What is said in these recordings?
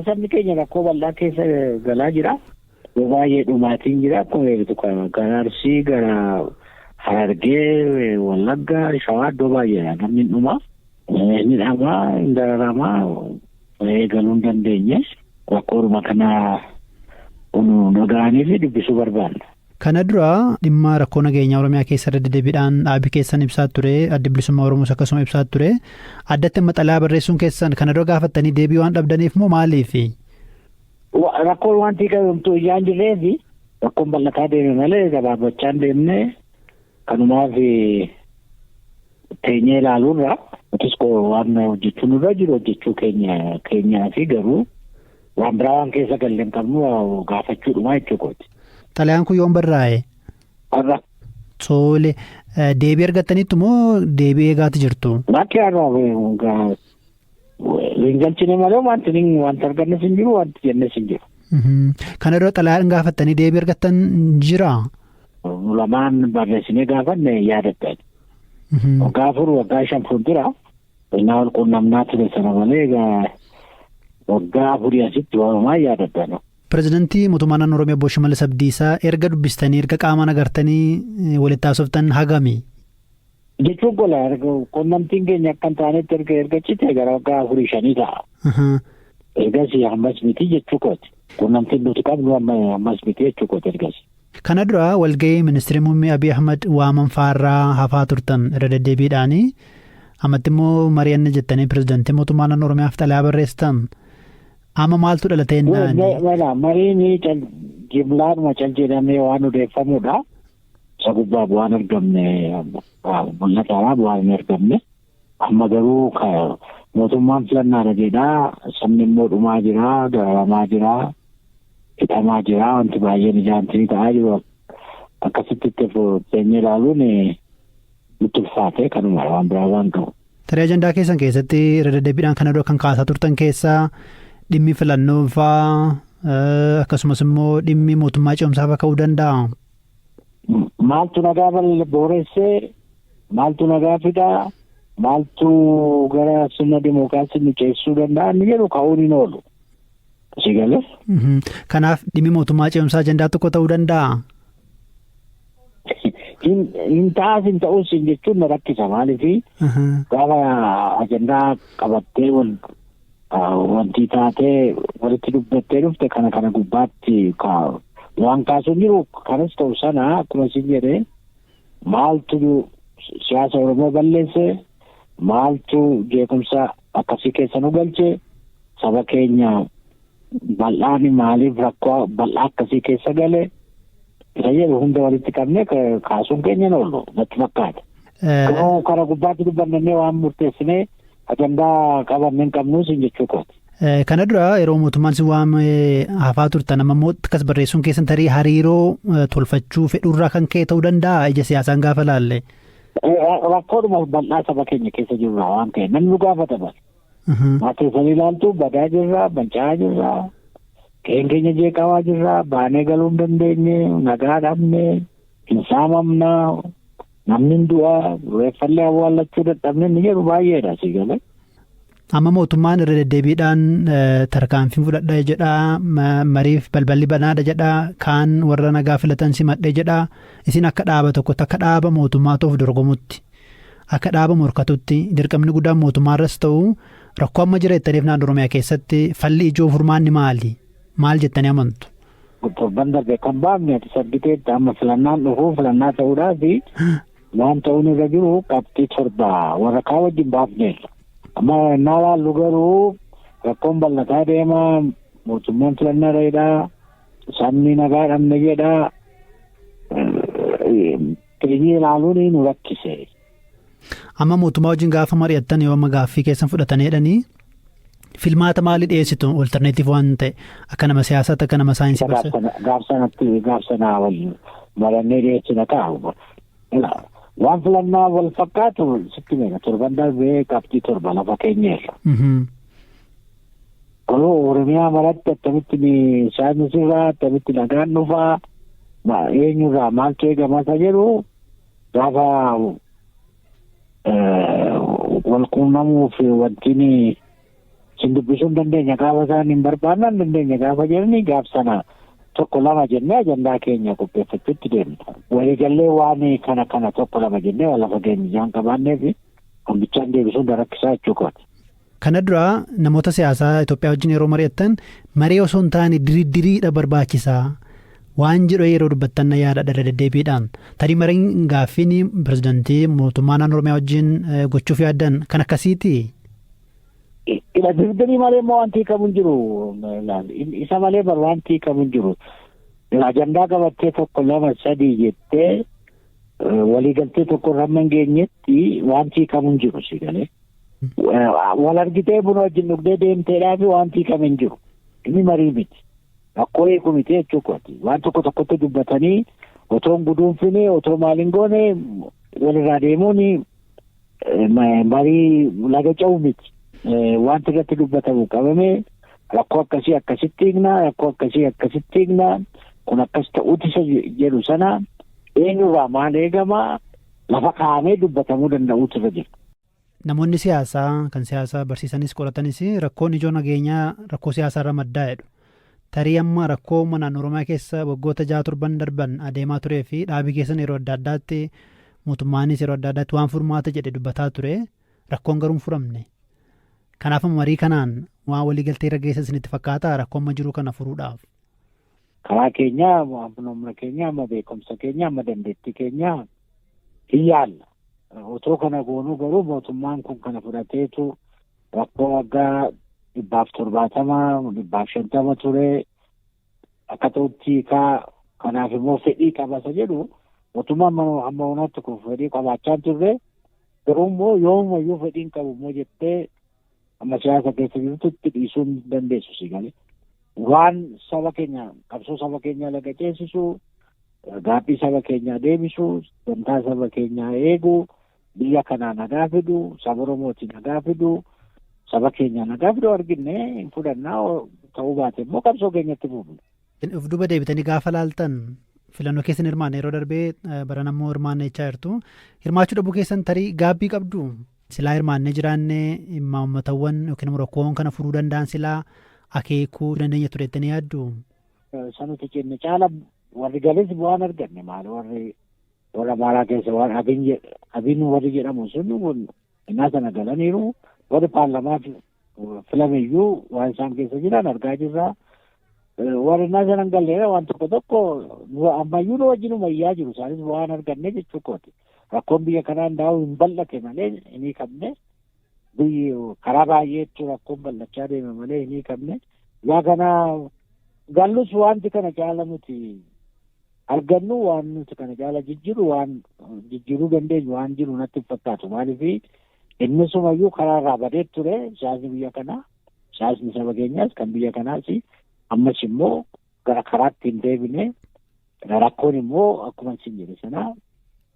Sabni keenya rakkoo bal'aa keessa galaa jira. Baay'ee dhumaatiin jira. Akkuma beektu gara Arsii, gara Harargee, Wallaggaa, Shawaa iddoo baay'eedha. Namni dhuma. Inni dhamaa, hin dararamaa, eegaluu hin dandeenye. Rakkoodhuma kana dhaga'anii fi dubbisuu barbaanna. Kana dura dhimma rakkoo nageenyaa Oromiyaa keessa irra deddeebiidhaan dhaabii keessan ibsaa ture, Addi Bilisummaa Oromoos akkasuma ibsaa ture. Addatti amma xalayaa barreessuun keessan kana dura gaafattanii deebii waan dhabdaniif moo maaliifi? Rakkoon wanti qabamtu iyyaan jirreefi rakkoon bal'ataa deeme malee gabaabachaa hin deemne, kanumaaf teenyee ilaaluurra nutis waan hojjechuu nurra jiru hojjechuu keenya keenyaa fi garuu waan biraa waan keessa galle hin qabnu, gaafachuudhuma jechuu kooti. Xalayaan kun yoom barraa'e? Har'a. Tole, deebii argattaniittu moo deebii eegaati jirtu? Bakki har'a hin galchine malee wanti wanta argannes hin jiru, wanti jennes hin jiru. Kana dura xalayaan gaafattanii deebii argattan jira? Nu lamaan barreessinee gaafanne yaadadha. Waggaa 4, waggaa 5 fuuldura innaa wal quunnamnaa ture sana malee waggaa 4 asitti waamamaa yaadadha. Pireezidantii mootummaa naannoo Oromiyaa Obbo Shimallis Abdiisaa erga dubbistanii, erga qaamaan agartanii walitti haasoftan hagami? Jechuun gola quunnamtiin keenya akka hin taanetti erga cite gara waggaa 4, 5 ta'a. Ergasii ammas miti jechuu kooti. Quunnamtiin nuti qabnu ammas miti jechuu kooti ergasii. Kana dura walgahii ministeerri muummee Abiy Ahmad waaman faarraa hafaa turtan irra deddeebiidhaani. Ammatti immoo mari'anne jettanii pireezidantii mootummaa naannoo Oromiyaaf xalayaa barreessitan. Amma maaltu dhalatee naani? Mariin jimlaadhuma cal jedhamee waan odeeffamudha. Isa gubbaa bu'aan argamne mul'ataadha, bu'aan hin argamne. Amma garuu mootummaan filannaadha jedhaa, sabni immoo dhumaa jira, dararamaa jira, hidhamaa jira, wanti baay'een ijaantii ta'aa jiru. Akkasitti itti teenyee ilaaluun nutti ulfaate, kanuma, waan biraa waan qabu. Tarii ajandaa keessan keessatti irra deddeebiidhaan kana dura kan kaasaa turtan keessaa dhimmi filannoo fa'aa, akkasumas immoo dhimmi mootummaa ce'umsaa fa'aa ka'uu danda'a. Maaltu nagaa booressee, maaltu nagaa fidaa, maaltu gara sirna dimookiraasii nu ceesisuu danda'a inni jedhu ka'uun hin oolu. Si galee? Kanaaf dhimmi mootummaa ce'umsaa ajandaa tokko ta'uu danda'a. Hin ta'as hin ta'us jechuun na rakkisa, maaliif gaafa ajandaa qabattee wal wanti taatee walitti dubbattee dhufte kana kana gubbaatti waan kaasuun jiru kanas ta'u sana, akkuma isin jedhee, maaltu siyaasa Oromoo balleesse, maaltu jeequmsa akkasii keessa nu galche, saba keenya bal'aan maaliif rakkoo bal'aa akkasii keessa gale isa jedhu hunda walitti qabne kaasuun keenya hin oolu natti fakkaata. Garuu kana gubbaatti dubbannee waan murteessinee ajandaa qabanne hin qabnuus hin jechuu kooti. Kana dura yeroo mootummaan si waamee hafaa turtan, amma immoo akkas barreessuun keessan tarii hariiroo tolfachuu fedhuurraa kan ka'e ta'uu danda'a ija siyaasaan gaafa laalle. Rakkoodhuma bal'aa saba keenya keessa jirra waan ta'e namni nu gaafata bal. Maatii ilaaltu badaa jirra, manca'aa jirra, qe'een keenya jeeqamaa jirra, baanee galuu hin dandeenye, nagaa dhabne, hin saamamna, namni hin du'a, reeffallee awwaallachuu dadhabne inni jedhu baay'eedha, si galee. Amma mootummaan irra deddeebiidhaan tarkaanfii fudhadha jedhaa, mariif balballi banaadha jedhaa, kaan warra nagaa filatan simadhe jedhaa. Isin akka dhaaba tokkotti, akka dhaaba mootummaa ta'uuf dorgomutti, akka dhaaba morkatutti, dirqamni guddaan mootummaarras ta'u rakkoo amma jira jettaniif naannoo Oromiyaa keessatti falli ijoo furmaanni maali? Maal jettanii amantu? Torban darbe kan baafne ati sabbiteetti, amma filannaan dhufuu filannaa ta'uudhaaf waan ta'uun irra jiru qabxii 7 warra kaan wajjin baafneerra. Amma innaa laallu garuu rakkoon bal'ataa deema, mootummaan filannaa dheedhaa, sabni nagaa dhabne jedhaa, teenyee ilaaluun nu rakkise. Amma mootummaa wajjin gaafa mari'attan, yoo amma gaaffii keessan fudhatanii jedhanii, filmaata maalii dhiyeessitu, alternative waan ta'e, akka nama siyaasaatti, akka nama saayinsii barsiisu? Gaaf sanatti, gaaf sana wal marannee dhiyeessina ta'a. Waan filannaa wal fakkaatu sitti meeqa torban darbee qabxii 7 lafa keenyeerra. Garuu Oromiyaa maratti attamitti siyaasni sirraa, attamitti nagaan dhufaa, eenyurraa maaltu eegama isa jedhu gaafa wal quunnamuuf wantiin Sin dubbisuu hin dandeenya gaafa isaan hin barbaanne hin dandeenya gaafa jedhani gaaf sana tokko lama jennee ajandaa keenya qopheeffachuutti deemna. Waliigallee waan kana kana tokko lama jennee waan lafa keenya isaan qabaanneef hambichaan deebisuun rakkisaa jechuudha. Kana dura namoota siyaasaa Itoophiyaa wajjin yeroo mari'attan marii osoo hin taane diriiriidha barbaachisaa waan jedhu yeroo dubbattan na yaada irra deddeebiidhaan. Tarii mariin gaaffiin pirezidaantii mootummaa naannoo Oromiyaa wajjin gochuuf yaaddan kan akkasiiti. Ila dirdirii malee immoo wanti hiikamu hin jiru. Isa malee bar wanti hiikamu hin jiru. Ajandaa qabattee tokko lama sadii jettee waliigaltee tokko irra hamma hin geenyetti wanti hiikamu hin jiru si galee. Wal argitee buna wajjin dhugdee deemteedhaa fi wanti hiikame hin jiru. Inni marii miti. Rakkoo hiiku miti jechuudha. Waan tokko tokkotti dubbatanii otoo hin guduunfine otoo maal hin goone walirraa deemuun marii laga ce'u miti. Wanti irratti dubbatamu qabame rakkoo akkasii akkasitti hiikna rakkoo akkasii akkasitti hiikna kun akkas ta'uuti isa jedhu sana eenyurraa maal eegama lafa kaa'amee dubbatamuu danda'uutu irra jira. Namoonni siyaasaa kan siyaasaa barsiisanis qoratanis rakkoon ijoo nageenyaa rakkoo siyaasaa irra maddaa jedhu. Tarii amma rakkoo naannoo Oromiyaa keessa waggoota 6-7 darban adeemaa turee fi dhaabii keessan yeroo adda addaatti mootummaanis yeroo adda addaatti waan furmaata jedhe dubbataa ture rakkoon garuu hin furamne. Kanaaf marii kanaan waan waliigaltee irra geessa isinitti fakkaata rakkoo amma jiru kana furuudhaaf. Karaa keenyaa humna keenya amma beekumsa keenya amma dandeettii keenya hin yaalla. Otoo kana goonuu garuu mootummaan kun kana fudhateetu rakkoo waggaa 170 150 ture akka ta'utti hiikaa kanaaf immoo fedhii qaba isa jedhu mootummaan amma ammaatti kun fedhii qabaachaa turre garuu immoo yoomumayyuu fedhiin qabu immoo jettee amma siyaasa keessa jirtutti dhiisuu hin dandeessu si galee. Waan saba keenya qabsoo saba keenyaa laga ceesisu gaaffii saba keenyaa deebisu dantaa saba keenyaa eegu biyya kanaa nagaa fidu saba Oromootii nagaa fidu saba keenyaa nagaa fidu arginne hin fudhannaa ta'uu baate immoo qabsoo keenyatti fufna. Of duuba deebitanii gaafa laaltan filannoo keessan hirmaanne yeroo darbee baran ammoo hirmaanne jechaa jirtu. Hirmaachuu dhabuu keessan tarii gaabbii qabdu. Silaa hirmaannee jiraanne uummatawwan yookiin rakkoowwan kana furuu danda'an silaa akeekuu dandeenya ture jettanii yaaddu. Sanuti jenne caala warri galis bu'aan arganne maali warri warra Amaaraa keessa waan Abiin warri jedhamu sun innaa sana galaniiru warri paarlamaa filameyyuu waan isaan keessa jiran argaa jirra. Warri innaa sana hin galleera waan tokko tokko ammayyuu nu wajjin umayyaa jiru isaanis bu'aan arganne jechuu kooti. Rakkoon biyya kanaa hundaa'uu hin bal'ate malee hin hiikamne. Biyyi karaa baay'eetti rakkoon bal'achaa deeme malee hin hiikamne. Yaa kana gallus wanti kana caala nuti argannu waan nuti kana caala jijjiiru waan jijjiiruu dandeenyu waan jiru natti hin fakkaatu. Maaliif inni sumayyuu karaa irraa badee ture siyaasni biyya kanaa siyaasni saba keenyaas kan biyya kanaas ammas immoo gara karaatti hin deebine rakkoon immoo akkuma isin jedhe sana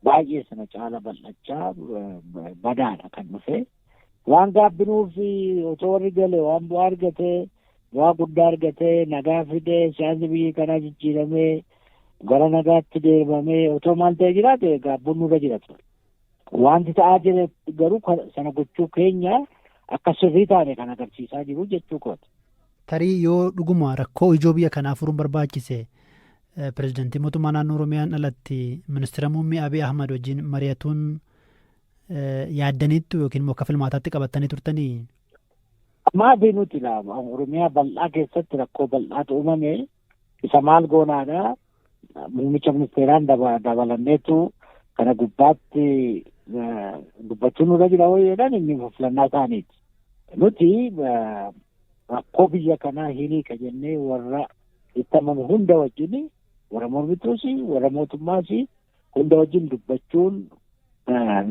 baay'ee sana caala bal'achaa badaadha kan dhufe. Waan gaabbinuuf otoo warri gale waan bu'aa argatee bu'aa guddaa argatee nagaa fidee siyaasni biyya kanaa jijjiiramee gara nagaatti deemamee otoo maal ta'e jiraate gaabbuun nurra jira ture. Wanti ta'aa jira garuu sana gochuu keenya akka sirrii taane kan agarsiisaa jiru jechuu kooti. Tarii yoo dhuguma rakkoo ijoo biyya kanaa furuun barbaachise pirezidaantii mootummaa naannoo Oromiyaan alatti ministeera muummee Abiy Ahmad wajjin mari'atuun yaaddaniittu yookiin immoo akka filmaataatti qabattanii turtanii? Maafi nuti Oromiyaa bal'aa keessatti rakkoo bal'aatu uumame isa maal goonaadha muummicha ministeeraan dabalanneetu kana gubbaatti dubbachuun nurra jira wayyeedhaan inni filannaa isaaniiti. Nuti rakkoo biyya kanaa hin hiika jennee warra itti amanu hunda wajjin warra mormituus warra mootummaas hunda wajjin dubbachuun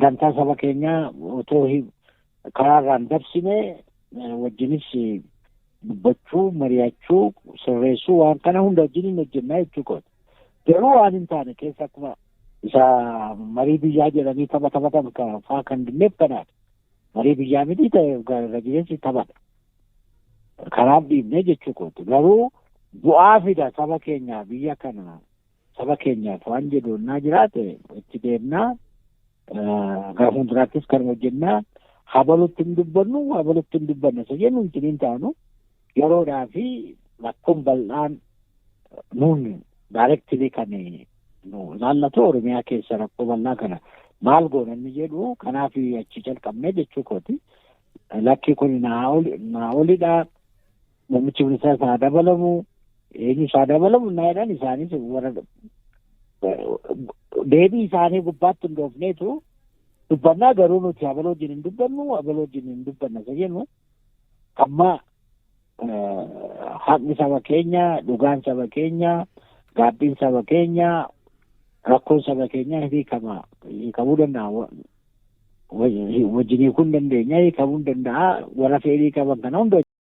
dantaa saba keenyaa otoo karaa irraan dabsine wajjinis dubbachuu mari'achuu sirreessuu waan kana hunda wajjin hin hojjennaa jechuu kooti. Garuu waan hin taane keessa akkuma isa marii biyyaa jedhanii tapha taphatan faa kan dinneef kanaadha. Marii biyyaa miti ta'e irra jireessi taphadha. Kanaaf dhiibnee jechuu kooti. Garuu bu'aa fida saba keenyaa biyya kana saba keenyaaf waan jedhu naa jiraate itti deemnaa. Gara fuulduraattis kan hojjennaa. Habalutti hin dubbannu, habalutti hin dubbanna isa jennu hin taanu yeroodhaa fi rakkoon bal'aan nuun directly kan nu ilaallatu Oromiyaa keessa rakkoo bal'aa kana maal goona inni jedhu, kanaaf achi calqabnee jechuu kooti. Lakki kun naa olidha. Muummichi ministeera isaa dabalamu, eenyu isaa dabalamu naa jedhan, isaanis warra deebii isaanii gubbaatti hundoofneetu dubbannaa. Garuu nuti abaloo wajjin hin dubbannu, abaloo wajjin hin dubbanna isa jennu, amma haqni saba keenya, dhugaan saba keenya, gaabbiin saba keenya, rakkoon saba keenya hiikama, hiikamuu danda'a. Wajjin hiikuu hin dandeenya, hiikamuu hin danda'a. Warra fedhii qaban kana hunda